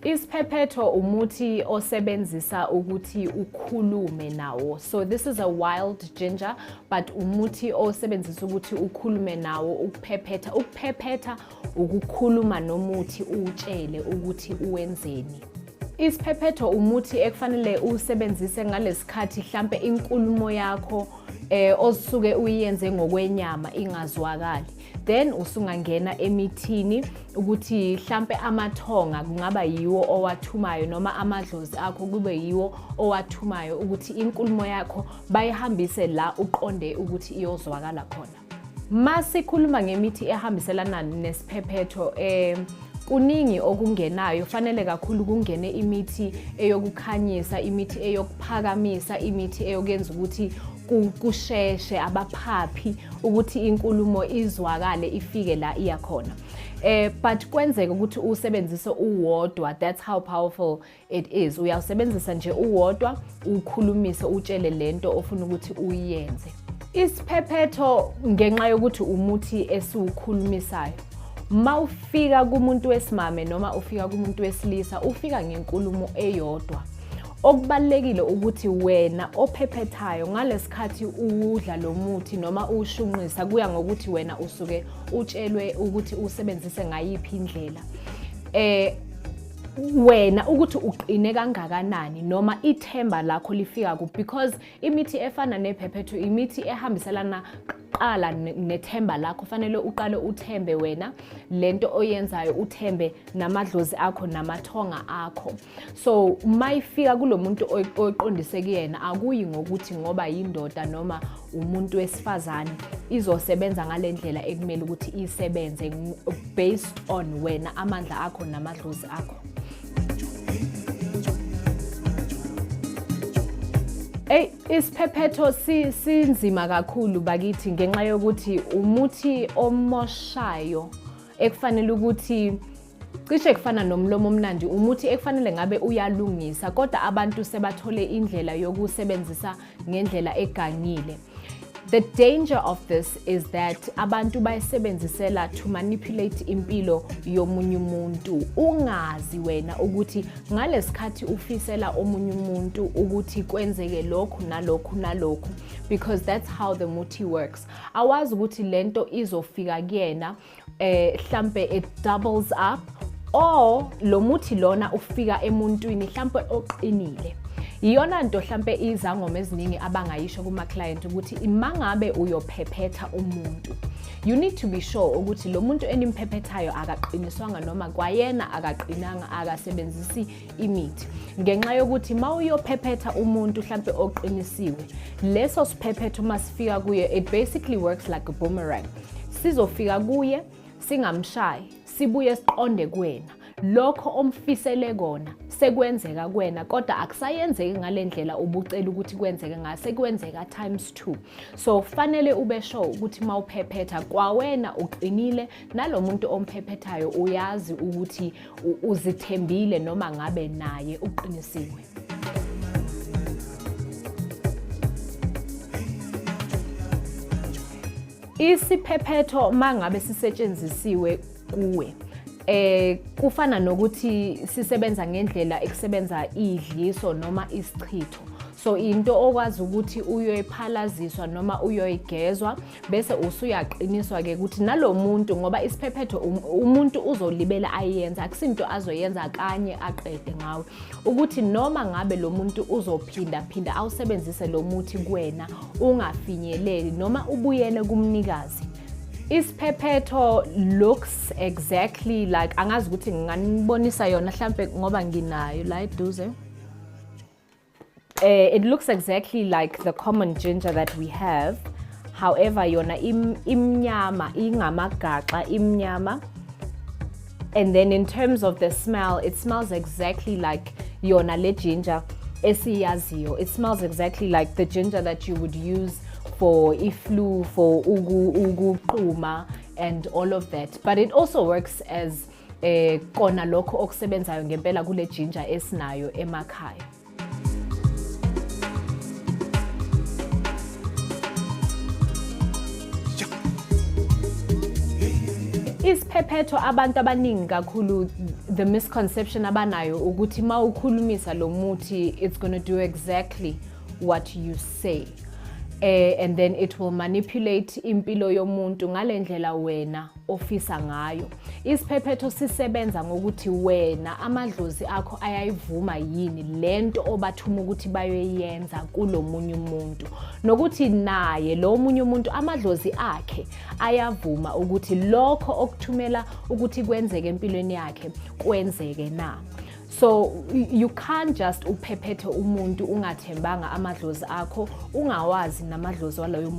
Isiphephetho umuthi osebenzisa ukuthi ukhulume nawo. So this is a wild ginger, but umuthi osebenzisa ukuthi ukhulume nawo ukuphephetha. Ukuphephetha ukukhuluma nomuthi uwutshele ukuthi uwenzeni. Isiphephetho umuthi ekufanele uwusebenzise ngalesikhathi hlampe inkulumo yakho osuke uyenze ngokwenyama ingazwakali. Then usungangena emithini ukuthi hlampe amathonga kungaba yiwo owathumayo noma amadlozi akho kube yiwo owathumayo ukuthi inkulumo yakho bayihambise la uqonde ukuthi iyozwakala khona. Masikhuluma ngemithi ehambiselana nesiphephetho, kuningi okungenayo. Fanele kakhulu kungene imithi eyokukhanyisa, imithi eyokuphakamisa, imithi eyokuyenza ukuthi kusheshe abaphaphi ukuthi inkulumo izwakale ifike la iya khona. But kwenzeka ukuthi usebenzise uwodwa. That's how powerful it is. Uyawusebenzisa nje uwodwa, ukhulumise, utshele lento ofuna ukuthi uyenze. Isiphephetho, ngenxa yokuthi umuthi esiwukhulumisayo, mawufika kumuntu wesimame noma ufika kumuntu wesilisa, ufika ngenkulumo eyodwa. Okubalulekile ukuthi wena ophephethayo ngalesikhathi uwudla lo muthi noma uwushunqisa, kuya ngokuthi wena usuke utshelwe ukuthi usebenzise ngayiphi indlela. Wena ukuthi uqine kangakanani noma ithemba lakho lifika kuphi, because imithi efana nephephetho imithi ehambiselana qala nethemba lakho. Fanele uqale uthembe wena lento oyenzayo, uthembe namadlozi akho namathonga akho. So mayifika kulo muntu oqondise kuyena, akuyi ngokuthi ngoba yindoda noma umuntu wesifazane, izosebenza ngale ndlela ekumele ukuthi isebenze based on wena, amandla akho namadlozi akho. Ey, isiphephetho sinzima kakhulu bakithi, ngenxa yokuthi umuthi omoshayo ekufanele ukuthi cishe kufana nomlomo omnandi, umuthi ekufanele ngabe uyalungisa, kodwa abantu sebathole indlela yokusebenzisa ngendlela egangile. The danger of this is that abantu bayisebenzisela to manipulate impilo yomunye umuntu. Ungazi wena ukuthi ngalesikhathi ufisela omunye umuntu ukuthi kwenzeke lokhu nalokhu nalokhu, because that's how the muthi works. Awazi ukuthi lento izofika kuyena, hlampe it doubles up, or lo muthi lona ufika emuntwini hlampe oqinile. Iyona nto hlampe izangoma eziningi abangayisho kuma client ukuthi imangabe uyophephetha umuntu, you need to be sure ukuthi lo muntu enimphephethayo akaqiniswanga noma kwayena akaqinanga, akasebenzisi imithi, ngenxa yokuthi mawuyophephetha umuntu hlampe oqinisiwe, leso siphephetho masifika kuye, it basically works like a boomerang. Sizofika kuye singamshayi, sibuye siqonde kuwena. Lokho omfisele kona sekwenzeka kuwena, kodwa akusayenzeki ngale ndlela ubucela ukuthi kwenzeke ngayo, sekwenzeka times 2. So fanele ube sure ukuthi mawuphephetha kwawena uqinile, nalomuntu omphephethayo uyazi ukuthi uzithembile noma ngabe naye uqinisiwe. Isiphephetho mangabe sisetshenzisiwe kuwe, kufana nokuthi sisebenza ngendlela ekusebenza idliso noma isichitho. So into okwazi ukuthi uyoyiphalaziswa noma uyoyigezwa, bese usuyaqiniswa ke ukuthi nalomuntu, ngoba isiphephetho umuntu uzolibela ayenza, akusinto azoyenza kanye aqede ngawe, ukuthi noma ngabe lo muntu uzophinda phinda awusebenzise lo muthi kuwena ungafinyeleli noma ubuyele kumnikazi. Isiphephetho looks exactly like, angazi ukuthi nginganibonisa yona mhlambe ngoba nginayo la eduze. It looks exactly like the common ginger that we have. However, yona imnyama, ingamagaxa imnyama. And then in terms of the smell, it smells exactly like yona le ginger esiyaziyo. It smells exactly like the ginger that you would use for iflu, for uguquma and all of that. But it also works as kona lokho okusebenzayo ngempela kule ginger esinayo emakhaya. Isiphephetho, abantu abaningi kakhulu, the misconception abanayo ukuthi uma ukhulumisa lo muthi, it's going to do exactly what you say, and then it will manipulate impilo yomuntu ngalendlela wena ofisa ngayo. Isiphephetho sisebenza ngokuthi wena amadlozi akho ayayivuma yini lento obathuma ukuthi bayoyenza kulomunye umuntu, nokuthi naye lo munye umuntu amadlozi akhe ayavuma ukuthi lokho okuthumela ukuthi kwenzeke empilweni yakhe kwenzeke na. So you can't just uphephethe umuntu ungathembanga amadlozi akho, ungawazi namadlozi waloyo muntu.